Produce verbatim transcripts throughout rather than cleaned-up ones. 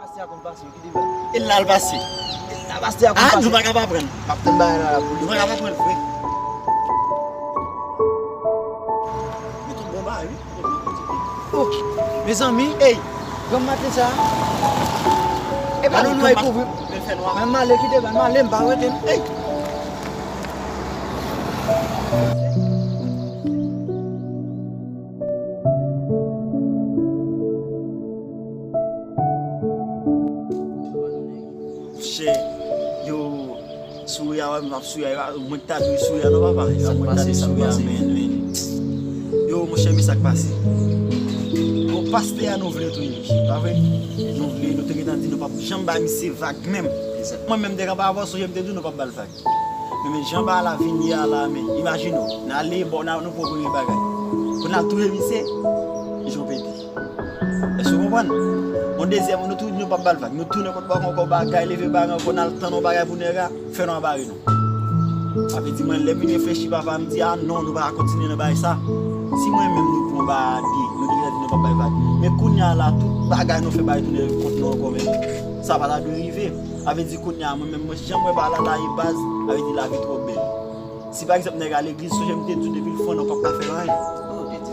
Pastè a konn pase, kite bal. E la l pase. E la pastè a konn pase. Ah, nou pa ka pa pran. M ap tann bagay la, la pou li. Nou pa ka pa pran l vre. Li tout bon bagay, wi. Oh, mezanmi, ey, granm maten sa. E pa nou nwa e kouvri. Men fè nwa. Men m ale, kite bal, m ale, m pa rete, ey. Monchè, yo, souri a, wè, m ap souri a, mwen ki ta dwe souri a, non, papa. Sa k pase, sa k pase? Men, men. Yo, monchè, men sa k pase. Bon, pastè a nou vle tou, pa vre? Nou vle, nou te gentan di nou p ap janm bay misye vag menm. Mwen menm, te ka pa avè w, sonje m te di w nou p ap ba l vag. Men, men jan bagay la vin ye a la, men imajine w, n ale bò, n a, nou pran premye bagay. Pou n al touye misye, je w pete. Èske w konprann? Yon dezyèm, nou tou, nou p ap ba l vag. Nou tounen kot bò ankò, bagay, leve bagay ankò, n al tann yon bagay pou nèg la, fè nou anbare nou. Sa vle di mwen, lè m vin reflechi, papa, m di, a non, nou pa ka kontinye nan bagay sa. Si mwen menm nou pran yon bagay a de, nou te gentan di nou p ap bay vag. Men kounye a la, tout bagay nou fè bagay tounen kont nou ankò, men sa pa ta dwe rive. Sa vle di kounye a, mwen menm, mwen, jan mwen pa la, la, e baz, sa vle di lavi twò bèl. Si pa egzanp nèg a legliz, sonje m te di w depi l fran nou p ap ka fè l anyen.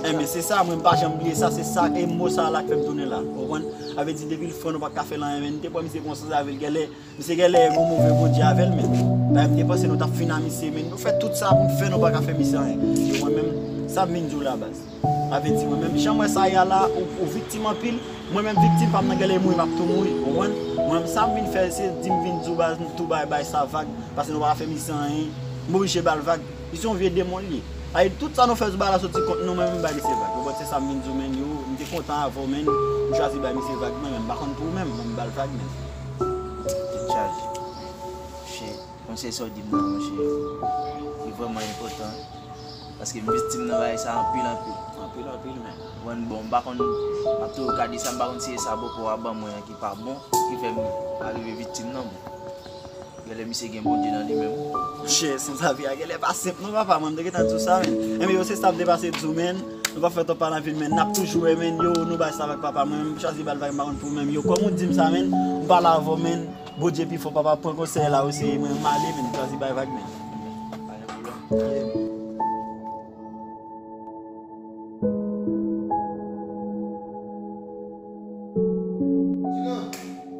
Enben, se sa, mwen m pa janm bliye sa, se sa, e mo sa la k fè m tounen la, ou konprann? Sa vle di depi l fran nou p ap ka fè l anyen, men n te pran misye pou yon sanzave, l genlè, misye genlè gon move Bondye avè l, men. Bagay m te panse nou t ap fin a misye, men nou fè tout sa pou n fè nou pa ka fè misye anyen. E mwen menm, sa m vin di w la, baz. Sa vle di mwen menm, jan m wè sa ye a la, ou, ou viktim anpil, mwen menm viktim pa m nan genlè mouri, m ap tou mouri, ou konprann? Mwen menm sa m vin fè, se di m vin di w baz, m tou bay, bay sa vag, paske nou pa ka fè misye anyen, m oblije ba l vag. Misye yon vye demon li ye. Sa vle di tout sa nou fè sou bagay la soti kont nou, mwen menm m bay misye vag. Ou konprann? Se sa m vin di w, men yo, m te kontan avè w, men m chwazi bay misye vag, mwen menm, m pa konn pou ou menm, mwen m ba l vag, men. Tèt chaje. Monchè, konsèy sa w di m nan, monchè, li vrèman enpòtan. Paske m viktim nan bagay sa anpil, anpil. Anpil, anpil, men. Bon, bon, m pa konn, m ap toujou ka di sa, m pa konn si e sa bòkò a ban mwen an ki pa bon, ki fè m arive viktim nan, bon. Genlè misye gen Bondye nan li menm. Monchè, sanzave a genlè pa senp non, papa, mwen m te gentan di w sa, men. Enben, yo, se sa m te pase di w, men. Nou pa fè twòp pale anpil, men n ap toujou wè, men, yo, nou bay sa vag, papa, mwen menm m chwazi ba l vag, m pa konn pou ou menm, yo, kòm ou di m sa, men, m pale avè w, men. Bondye pi fò, papa, pran konsèy la, ou se mwen, m ale, men, chwazi bay vag, men. Pa gen pwoblèm.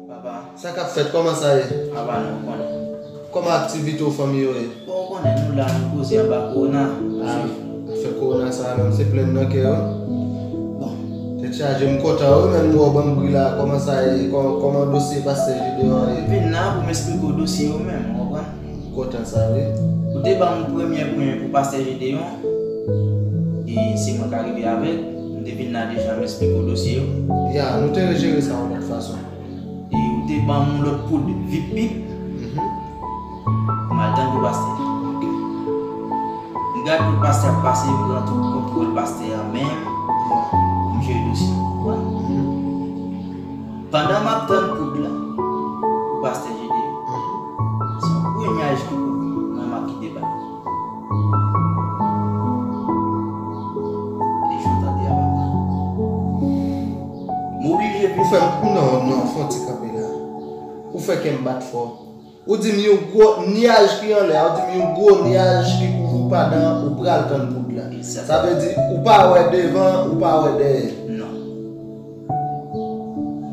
Papa. Sa k ap fèt? Kòman sa ye? Papa, nou konnen. Kòman aktivite w fanmi yo ye? Bon, ou konnen, nou la, nou poze anba kowona. Ah, afè kowona sa a menm, se plenn nan kè yo. Bon. Tèt chaje, m kontan wi, men m wè w ban m bri la. Kòman sa ye? Kò-, kòman dosye pastè Jedeon an ye? M vin la pou m esplike w dosye yo menm, ou konprann? M kontan sa wi. Ou te ban m premye pwen pou pastè Jedeon, e se mwen k arive avè l. M te vin la deja, m esplike w dosye yo. Ya, nou te rejere sa yon lòt fason. E ou te ban m yon lòt poud Vip Pip. Mhm. M al tann pou pastè. Ok. M gad tout pastè ap pase, m pran tout kontwòl pastè a, men m jere dosye. Ou konprann? Mhm. Pandan m ap tann poud la pou pastè Jedeon, mhm, se yon gwo nyaj ki kouvri m, mwen m ap kite bal. E jan w tande a, papa. M oblije vin. Ou fè m, non, non, fè yon ti kanpe la. Ou fè kè m bat fò. Ou di m yon gwo nyaj ki anlè a, ou di m yon gwo nyaj ki kouvri w pandan ou pral tann poud la. Egzakteman. Sa vle di, ou pa wè devan, ou pa wè dèyè. Non. Ou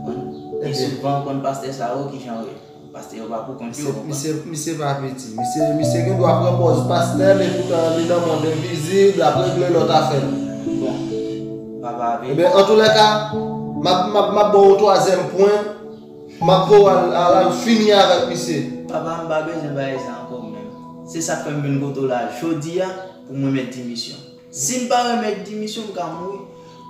konprann? Ebyen. E souvan, ou konn pastè sa yo, kijan yo ye? Pastè yo pa pou kont yo, ou konprann? Misye, misye pa piti. Misye, misye gen dwa pran pòz pastè, men poutan li nan mond envizib, l ap regle lòt afè l. Bon, papa, veye. Ebyen, antoulèka, m ap, m ap, m ap ba w yon twazyèm pwen. M ap voye w al, al, al fini avèk misye. Papa, m pa bezwen bagay sa ankò menm. Se sa k fè m vin kote w la jodi a pou mwen met demisyon. Si m pa remèt demisyon, m ka mouri.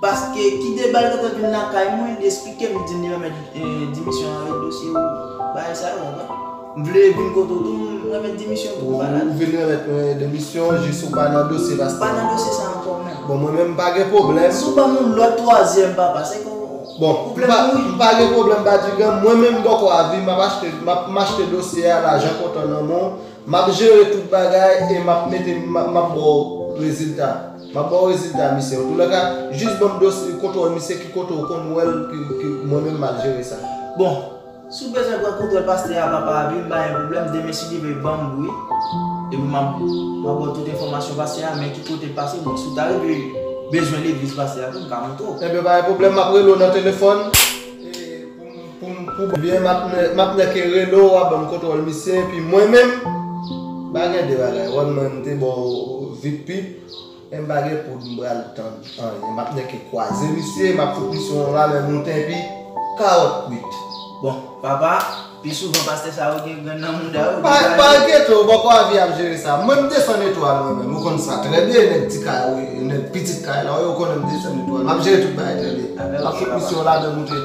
Paske kite bal gentan vin lakay mwen, li esplike m, li di m li remèt, eh, demisyon avèk dosye yo. Bagay sa yo, papa. M vle vin kote w tou, m remèt demisyon tou, papa. Ou vin remèt mwen demisyon, jis ou pa nan dosye pastè. Pa nan dosye sa ankò menm. Bon, mwen menm, m pa gen pwoblèm. Si w ban m yon lòt twazyèm, papa, se kon Bon, m pa, m pa gen pwoblèm, Badjigan. Mwen menm bòkò a vi, m ap achte, m ap, m achte dosye a, lajan kontan nan men w. M ap jere tout bagay e m ap mete, m ap, m ap ba w rezilta. M ap ba w rezilta misye. Antoulèka, jis ban m dosye kontwòl misye, ki kote w konn wè l, ki, ki mwen menm m al jere sa. Bon, si w bezwen pran kontwòl pastè a, papa, vin ba yon pwoblèm, demen si Dye vle ban m bri. Epi m ap, m ap ba w tout enfòmasyon pastè a, men ki kote l pase, bon, si w ta rive bezwen legliz pastè a tou, m ka montre w. Ebyen, pa gen pwoblèm, m ap rele w nan telefòn. E, pou m, pou m, pou m, byen, m ap nè, m ap nèke rele w, w ap ban m kontwòl misye, epi mwen menm, pa gen de bagay. Wè mwen, m te ba w vit pip, men m pa gen poud m pral tann anyen. M ap nèke kwaze misye, m ap fout misye yon lamen mouten, epi kawòt kwit. Bon, papa, pi souvan pastè sa yo gen grenn nan mouda yo. Pa, pa enkyete w, bòkò a vi ap jere sa. Mwen, m desann etwal mwen menm, ou konn sa trè byen, nèg ti kay, nèg pitit kay la, ou konnen m desann etwal. M ap jere tout bagay trè byen. M ap fout misye yon lamen mouten.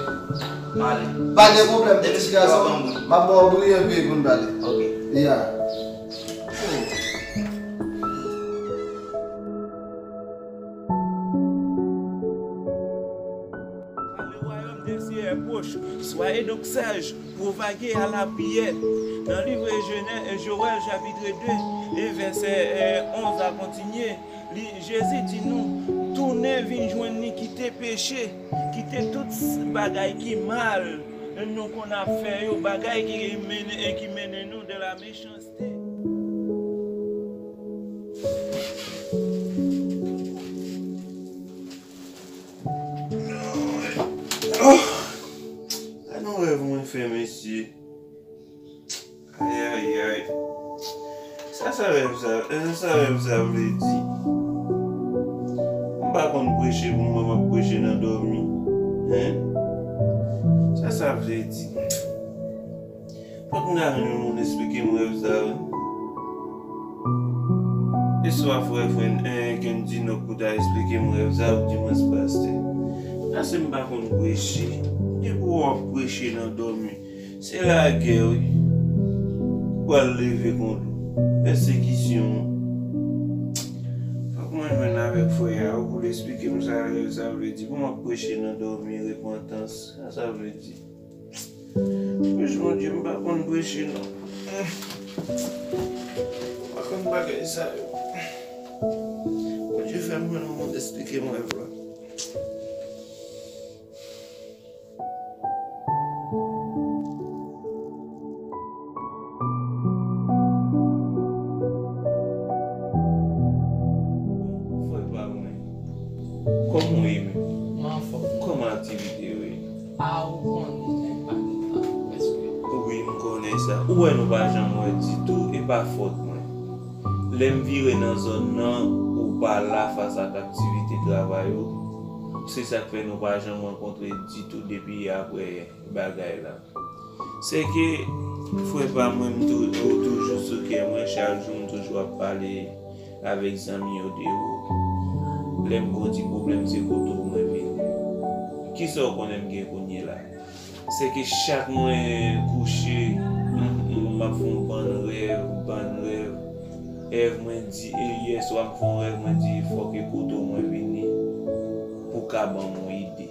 M ale. Pa gen pwoblèm, ti gason. M ap ba w bri epi pou n pale. Ok. Ya. Car le royaume des cieux est proche. Soyez donc sages, propagez à la prière. Dans le livre de Genèse, Joël chapitre deux et verset euh, onze à continuer, li, Jezi di nou, tounen vin jwenn li, kite peche, kite tout bagay ki mal nou konn ap fè yo, bagay ki mennen, ki mennen nou de la mechanste. Oh! Gade yon rèv mwen fè, mesye. Ayayay. Sa sa rèv sa, eh, sa rèv sa vle di? M pa konn preche pou mwen, m ap preche nan dòmi. Hein? Sa sa vle di? Fòk m ta jwenn yon moun esplike m rèv sa wi. E swa frè, frè, eh, Kendy Nok pou ta esplike m rèv sa, ou di mwens pastè. Paske m pa konn preche. Depi w ap preche nan dòmi, se lagè wi. Ou pral leve kont ou. Pèsekisyon. Fòk mwen jwenn avèk frè a wi pou l esplike m sa rèv sa vle di. Pou m ap preche nan dòmi, repantans. Sa sa vle di? Plis Bondye, m pa konn preche non. M pa konn bagay sa yo. Bondye fè m jwenn yon moun esplike m rèv la. Frè pa mwen, kòman w ye menm? Mwen anfòm. Kòman aktivite yo ye? A, ou konnen, nèg pa gen tan, prèske. Wi, m konnen sa. Ou wè nou pa janm wè ditou, e pa fòt mwen. Lè m vire nan zòn nan, ou pa la fas ak aktivite travay ou. Se sa k fè nou pa janm rankontre ditou depi apre bagay la. Sèke, frè pa mwen, m tou, ou toujou sou kè mwen, chak jou m toujou ap pale avèk zanmi yo de ou. Lè m gen yon ti pwoblèm, se kote w mwen vini. Kisa w konnen m gen kounye la? Sèke chak mwen kouche, m, m, m ap fè yon bann rèv, bann rèv. Rèv mwen di, e yèswa m fè yon rèv, mwen di, fòk e kote w mwen vini pou w ka ban m yon ide.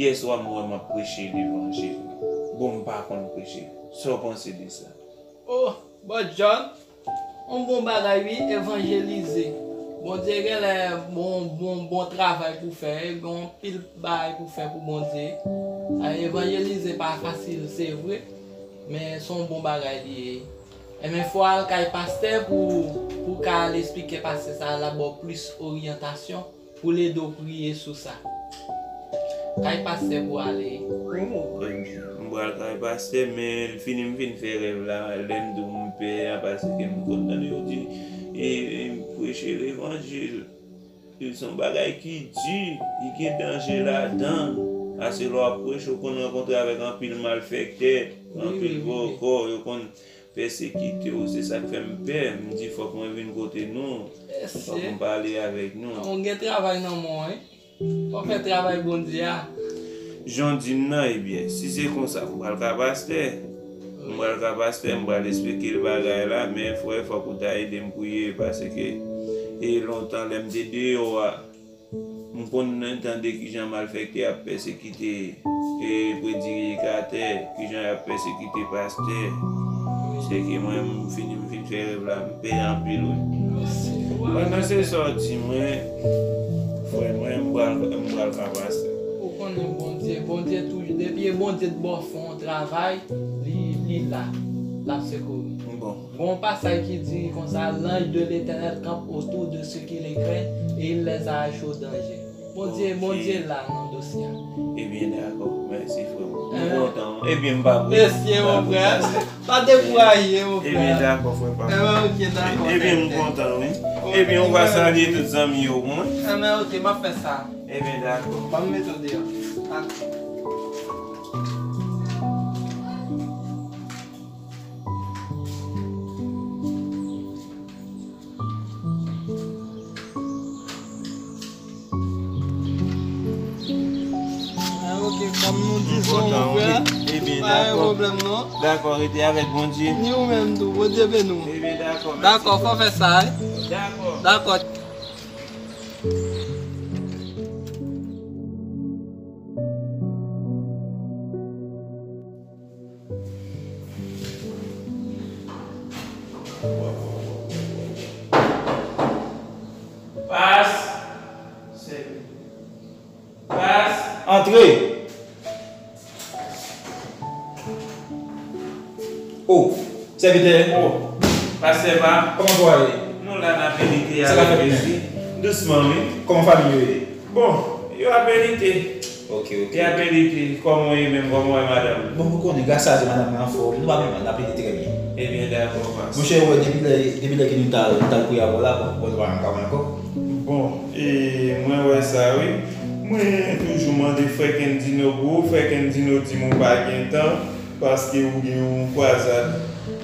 Yèswa m wè m ap preche levanjil. Bon, m pa konn preche. Sa w panse de sa? Oh, Bòt John, yon bon bagay wi, evanjelize. Bondye genlè bon, bon, bon travay pou fè, gen anpil bagay pou fè pou Bondye. Sa, evanjelize pa fasil, se vre, men se yon bon bagay li ye. Enben, fò w al kay pastè pou, pou w ka al esplike pastè sa, l ap ba w plis oryantasyon. Pou l ede w priye sou sa. Kay pastè pou ale. M pral kay pastè, men fini m fin fè rèv la, lè m di w m pè a, paske m konn tande yo di, e, e, preche levanjil. Se yon bagay ki di, ki gen danje ladan. Paske lè w ap preche, ou konn rankontre avèk anpil malfèktè, anpil bòkò, yo konn pèsekite w, se sa k fè m pè. M di fòk mwen vin kote nou, fòk m pale avèk nou. Ou gen travay nan men w wi. Fò w fè travay Bondye a. Jan w di m nan, ebyen, si se konsa, m pral ka pastè. M pral ka pastè, m pral esplike l bagay la, men frè, fòk ou ta ede m priye, paske e lontan lè m te deyò a, M konn tande kijan malfèktè ap pèsekite e predikatè, kijan y ap pèsekite pastè. Sèke mwen, m fini m fin fè rèv la, m pè anpil wi. Pandan se sa w di mwen, frè mwen, m pral, m pral ka pase. Ou konnen Bondye, Bondye toujou, depi e Bondye t ba w fè yon travay, li, li la, l ap sekouri. Bon. Gon pasaj ki di konsa, l'ange de l'Éternel campe autour de ceux qui le craignent et il les arrache au danger. Bondye, Bondye la nan dosye a. Ebyen, dakò. Mèsi, frè m. M kontan. Ebyen, m pa prese. Mèsi, mon frè. Pa dekouraje, mon frè. Ebyen, dakò, frè papa. Ebyen, ok, dakò. Ebyen, m kontan, wi. Ebyen, ou va salye tout zanmi yo pou mwen. Ebyen, ok, m ap fè sa. Ebyen, dakò. Ban m mete w deyò. Dakò. Ah, ok, kòm nou di sa, mon frè, pa gen pwoblèm, non. Dakò, rete avèk Bondye. Ni ou menm tou, Bondye beni w. Ebyen, dakò, mèsi. Dakò, fò fè sa, wi. Dakò. Dakò. Pas. Sèvi. Pas. Antre. O, sèvitè. O, pastè pa. Kòman bagay yo ye? Nou la n ap milite avèk Jezi. Dousman, wi. Kòman fanmi yo ye? Bon, yo ap milite. Ok, ok. Yo ap milite. Kòman w ye menm? Kòman w wè madanm? Bon, ou konnen, gras a Dye, madanm mwen anfòm. Nou pa pi mal, n ap milite trè byen. Ebyen, dakò, pas. Monchè, ou wè, depi lè, depi lè ke nou t al, nou t al priye avè w la, bon, bon, nou pa menm ka wè ankò. Bon, e, mwen wè sa, wi. Mwen toujou mande frè Kendino pou ou, frè Kendino di m ou pa gen tan. Paske ou gen yon kwazad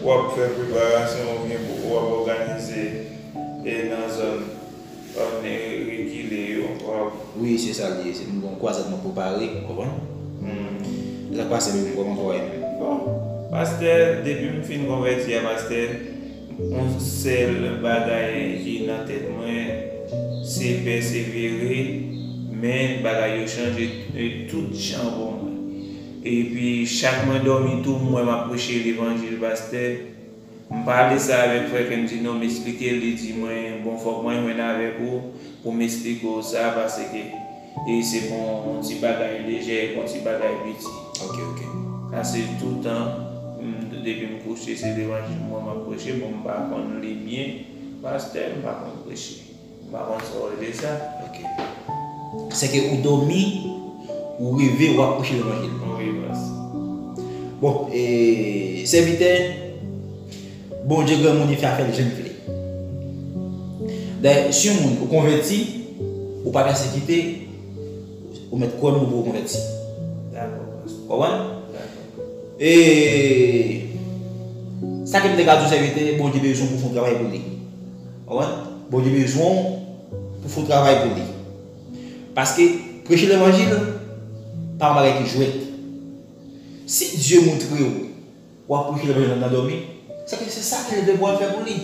w ap fè preparasyon, ou gen, w ap òganize, e, nan zòn, zòn rekile yo, w ap... Wi, se sa l ye. Se m gen yon kwazad m ap prepare, w konprann? Hmm. E sa k pase menm, kòman kò a ye menm? Bon, pastè, depi m fin konvèti a, pastè, yon sèl bagay ki nan tèt mwen, se pèsevere, men bagay yo chanje, e, tout jan pou mwen. Epi chak mwen dòmi tou, m wè m ap preche levanjil, pastè. M pale sa avèk frè Kendino, m eksplike l, li di mwen, bon, fòk mwen jwenn avèk ou pou m eksplike w sa, paske, e, se pa yon ti bagay lejè, e pa yon ti bagay piti. Ok, ok. Paske toutan, m, depi m kouche, se levanjil mwen m ap preche, bon, m pa konn li byen, pastè, m pa konn preche. M pa konn sa w rele sa. Ok. Sèke ou dòmi, ou reve, w ap preche levanjil. Wi, pas. Bon, e, sèvitè, Bondye granmoun, li fè afè l jan l vle. Dayè, si yon moun ou konvèti, ou pa pèsekite, ou mèt kwè m, ou konvèti. Dakò, pas. Konprann? Dakò. E sa ke m te ka di w, sèvitè, Bondye bezwen w pou w fè yon travay pou li. Konprann? Bondye bezwen w pou w fè yon travay pou li. Paske preche levanjil pa yon bagay ki jwèt. Si Dye montre w w ap preche levanjil nan dòmi, se ke se sa ke l te pral fè pou li.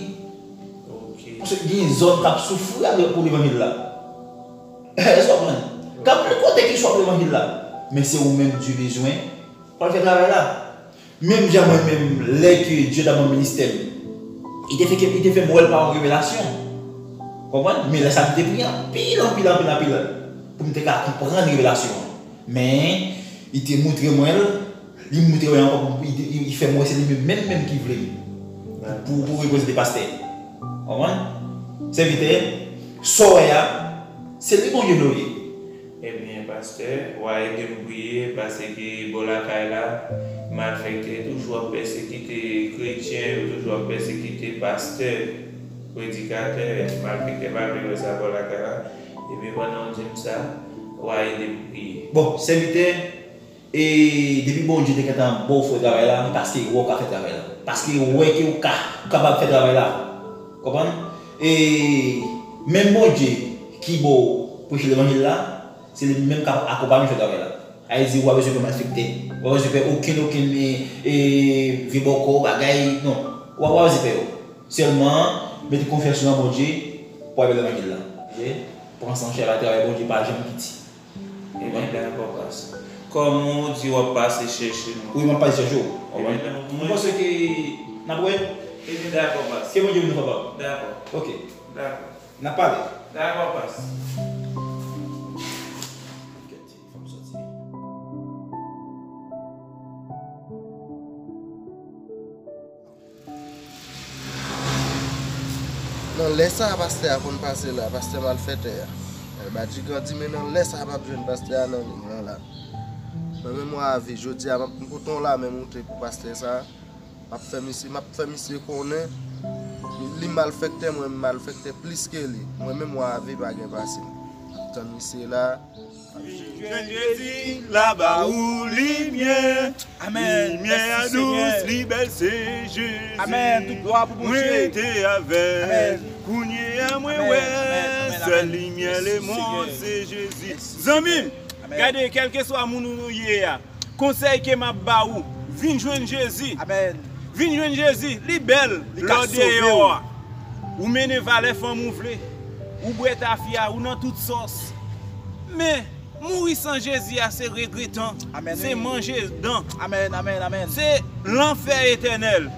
Ok. Paske gen zòn k ap soufri pou levanjil la. Èske w konprann? Gen anpil kote ki sou levanjil la. Men se ou menm Dye bezwen pou al fè travay la. Menm jan mwen menm, lè ke Dye t ap ban m ministè m, li te fè, li te fè m wè l pa yon revelasyon. Konprann? Men lè sa a, m te priye anpil, anpil, anpil, anpil pou m te ka konprann revelasyon an. Men, li te montre mwen l, li montre mwen ankò, pou, li, li, li fè m wè se li menm, menm, menm ki vle m pou, pou reprezante pastè. Konprann? Sèvitè, sa w wè a, se li Bondye vle w ye. Ebyen, pastè, w a ede m priye, paske bò lakay la, malfektè toujou ap pèsekite kretyen, yo toujou ap pèsekite pastè, predikatè, malfektè pa vle wè sa bò lakay la. Ebyen, pandan w di m sa, w a ede m priye. Bon, sèvitè, e depi Bondye te gentan ba w fè travay la, paske w wè w ka fè travay la. Paske w wè ke w ka, w kapab fè travay la. Konprann? E menm Bondye ki ba w preche levanjil la, se li menm k ap akonpaye w fè travay la. Sa vle di, ou pa bezwen pè malfektè. Ou pa bezwen pè okenn, okenn, e, e, vye bòkò, bagay, non. Ou pa, ou pa bezwen pè yo. Sèlman, mete konfyans ou nan Bondye pou al fè levanjil la. Ok? Pran san chè la, travay Bondye pa janm piti. Ebyen, dakò, pas. Kòm ou di w ap pase chèche nou. Wi, m ap pase chèche w. Ebyen, mwen panse ke n ap wè. Ebyen, dakò, pas. Ke Bondye beni w, papa. Dakò. Ok. Dakò. N ap pale. Dakò, pas. Kèt, fò m soti. Nan lè sa a, pastè a konn pase la, pastè malfètè a. Badigan di, men nan lè sa a, p ap jwenn pastè a nan liy lan la. Mwen menm, mwen a vi, jodi a, m ap, m pote yon lamen moute pou pastè sa a. M ap fè misye, m ap fè misye konnen li malfèktè, mwen m malfèktè plis ke li. Mwen menm, mwen a vi, pa gen pase m. M ap tann misye la. Vin jwenn Jezi, l a ba ou limyè. Amèn. Limyè a dous, li bèl, se Jezi. Amèn. Tout glwa pou Bondye. Mwen te avè l. Amèn. Kounye a, mwen wè. Amèn. Amèn. Sèl limyè lemonn, se Jezi. Zanmi m, gade, kèlkeswa moun ou ye a, konsèy ke m ap ba ou, vin jwenn Jezi. Amèn. Vin jwenn Jezi, li bèl. Li ka sove w. Lè w deyò a, ou mennen valè fanm ou vle, ou bwè tafya, ou nan tout sòs. Men, mouri san Jezi a, se regretan. Amèn, wi. Se manje dan. Amèn, amèn, amèn. Se lanfè etènèl.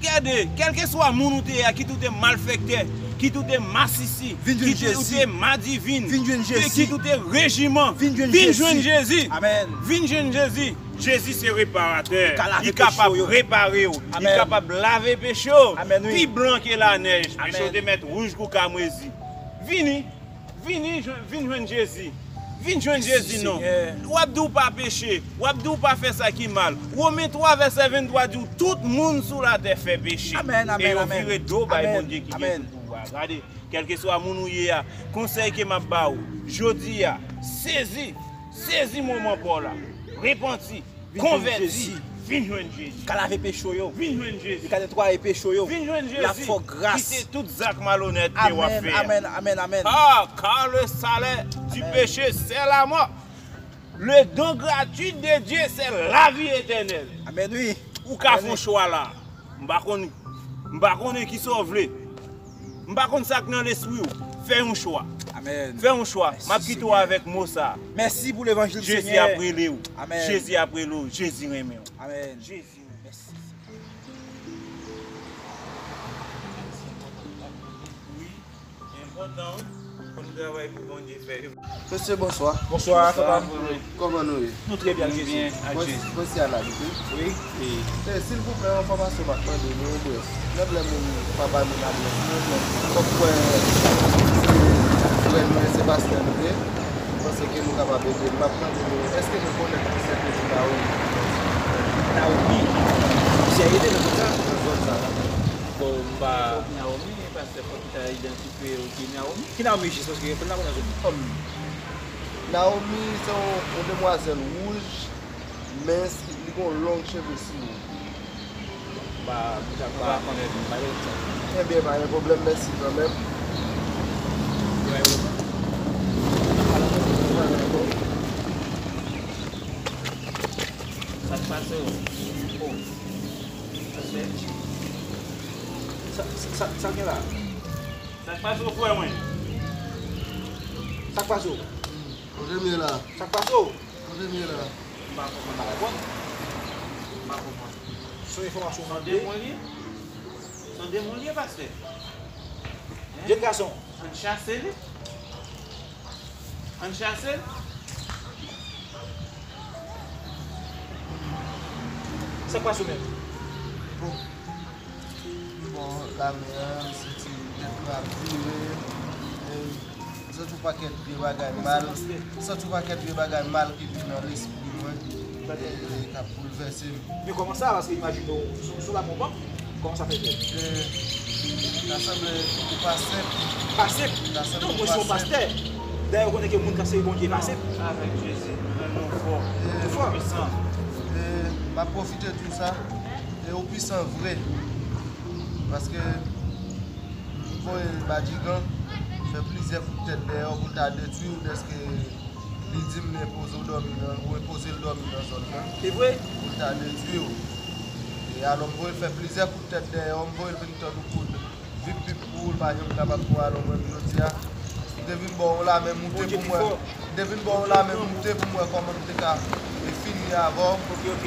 Gade, kèlkeswa moun ou te ye a, kit ou te malfèktè, kit ou te masisi, kit ou te madivin, kit ou te rejiman, vin jwenn Jezi. Amèn. Vin jwenn Jezi. Jezi se reparatè. Li kapab repare w. Li kapab lave peche w pi blan ke lanèj. Peche w te mèt wouj kou kamwezi. Vini. Vini, jwenn- vin jwenn Jezi. Vin jwenn Jezi non. W ap di w pa peche. W ap di w pa fè sa ki mal. Women twa vèsè venntwa di w tout moun sou latè fè peche. Amèn, amèn, amèn. E yo vire do bay Bondye ki gen tout pouvwa. Gade, kèlkeswa moun ou ye a, konsèy ke m ap ba ou, jodi a, sezi, sezi moman pa w la. Repanti. Konvèti. Vin jwenn Jezi. Li ka lave peche w yo. Vin jwenn Jezi. Li ka netwaye peche w yo. Vin jwenn Jezi. L ap fè w gras. Kite tout zak malonèt ke w ap fè a. Amèn, amèn, amèn, amèn. Ah, car le salaire du péché, c'est la mort. Le don gratuit de Dieu, c'est la vie éternelle. Amèn, wi. Ou ka fè yon chwa la. M pa konn, m pa konnen kisa w vle. M pa konn sa k nan lespri w. Fè yon chwa. Amèn. Fè yon chwa. M ap kite w avèk mo sa a. Mèsi pou levanjil, Senyè. Jezi ap rele w. Amèn. Jezi ap rele w. Jezi renmen w. Amèn. Jezi renmen w. Mèsi. Wi. Enpòtan, wi, pou n travay pou Bondye fè. Mesye, bonswa. Bonswa, kòman nou ye? Nou trè byen, ak Jezi. Mwen, mwen se Anabit, wi. Wi. E, silvouplè, yon enfòmasyon m ap mande nou, brèf. Nan lè moun pa ba nou ladrès nou, men fòk kwè se frè nou ye, se pastè nou ye. Mwen panse ke nou kapab ede. M ap mande nou, èske nou konnen ki sèten de Naomi? Naomi? Misye ede nan zòn sa? Nan zòn sa la. Bon, m pa Naomi, pastè, fòk ou ta idantifye yo ki Naomi. Ki Naomi jis, paske pou n pa konnen zòn nan. Naomi se yon, yon demwazèl wouj, mens, li gen yon long cheve sou li. M pa, m pa, m pa konnen, m pa gen sa. Ebyen, pa gen pwoblèm, mèsi kanmenm. Sa k pase w? Oh. Sa, sa, sa, sa gen la? Sa k pase w, frè mwen? Sa k pase w? Kote m ye la? Sa k pase w? Kote m ye la? M pa konprann, m pa konprann. M pa konprann. Se yon enfòmasyon mande. Se yon demon li ye? Se yon demon li ye, pastè? Hein? Jèn gason. Ann chase li. Ann chase l. Sa k pase w menm? Bon. Bon, lame an, m santi tèt mwen ap vire. E, m santi yon pakèt vye bagay mal. M santi yon pakèt vye bagay mal ki vin nan lespri mwen. E, e k ap boulvèse m. Men kòman sa? Paske imajine w, sou, sou la moun bank, kòman sa fè fèt? E, ta sanble ou pa senp. Pa senp? Ta sanble ou pa senp. Non, mwen se yon pastè. Dayè, ou konnen ke moun k ap sèvi Bondye pa senp. Avèk Jezi, nou fò. E, nou fò. Pwisan. E, m ap pwofite di w sa. E, ou pwisan vre. Paske m voye Badigan fè plizyè kout tèt dèyè w pou l ta detwi w, dèske li di m enpoze w dòmi nan, ou enpoze l dòmi nan zòn nan. Se vre? Pou l ta detwi w. E alò m voye l fè plizyè kout tèt dèyè w, m voye l vin tann yon kout vip vip pou ou, l pa janm kapab pou w alò mwen jodi a. M te vin ba w yon lamen moute pou m wè. M te vin ba w yon lamen moute pou m wè kòman m te ka, e, fini avè w. Ok, ok.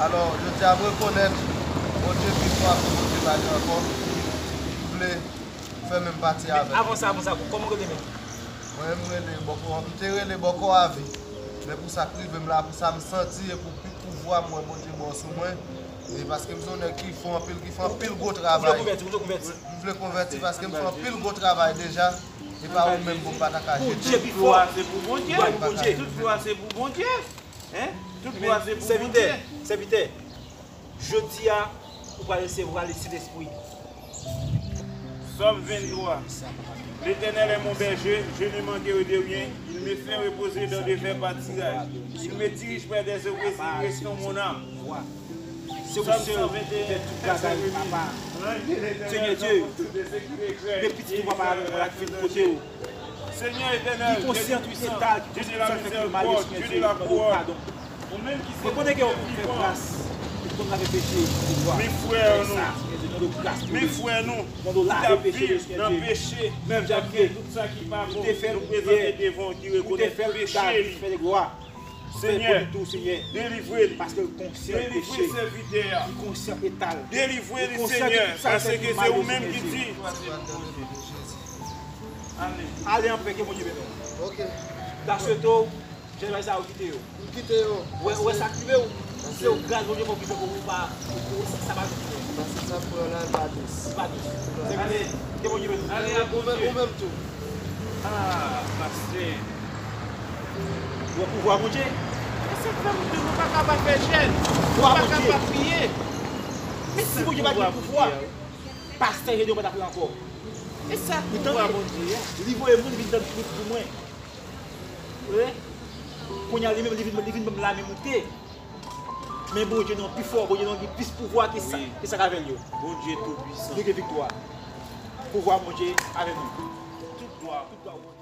Alò, jodi a, m rekonèt Bondye pi fò pase Bondye pa gen ankò. M vle Fè menm pati avè m. Avan sa, avan sa, kòman w rele menm? Mwen, m rele bòkò, m te rele bòkò avi. Men pou sa k rive m la, pou sa m santi e pou pi pouvwa m wè Bondye ba w sou mwen. E paske m se yon nèg ki fè anpil, ki fè anpil gwo travay. Ou vle konvèti, ou vle konvèti. M vle konvèti paske m fè anpil gwo travay deja. E pa ou menm pou m pa ta ka jete. Bondye pi fò. Tout glwa se pou Bondye. Tout glwa se pou Bondye. Hein? Tout glwa se pou Bondye. Sèvitè, sèvitè. Jodi a, ou pral resevwa Lesentespri. Psaume vingt-trois. L'Éternel est mon berger, je ne manquerai de rien. Il me fait reposer dans de verts pâturages. Il me dirige près des eaux paisibles, restaure mon âme. Se ou sèl ki fè tout bagay, papa. Senyè Dye, men pitit ou, papa, avè mwen la ki vin kote w. Senyè Etènèl, ki konsyan tout eta, ki konsyan tout sa k fè pi mal yo, Senyè Dye, mande w padon. Mwen konnen ke w konn fè gras, ou konn lave peche, Senyè Dye. Men frè nou, men frè nou ki t ap viv nan peche, ki t ap fè tout sa ki pa bon, nou prezante devan w, ki rekonèt peche li. Senyè, delivre l. Paske l konsyan peche. Li konsyan eta l. Li konsyan de tout sa l fè ki mal yo, Senyè Dye. Ale anpè, ke Bondye beni w. M ta swete w, jan bagay sa yo kite yo. Ou wè, ou wè sa k rive w? Se yon gras Bondye fè w ki fè pou ou pa, ou, ou, sa, sa pa dous pou ou. Paske sa m pran la, l pa dous. L pa dous. Sèvitè, ke Bondye beni w. Ale ak Bondye. Ou menm tou. Ah, pastè. Ou wè pouvwa Bondye? E sa k fè m di nou pa ka pa fè jèn, nou pa ka pa priye. Men si Bondye pa gen pouvwa, pastè Gedeon pa t ap la ankò. E sa k pouvwa Bondye a? Li voye moun vin tann tout pou mwen. Wi. Kounye a li menm, li vin, li vin ban m lame moute. Men Bondye nou pi fò, Bondye nou gen plis pouvwa ke sa, ke sa k avè l yo. Bondye tou pwisan. Nou gen viktwa. Pouvwa Bondye avè nou. Tout glwa, tout glwa.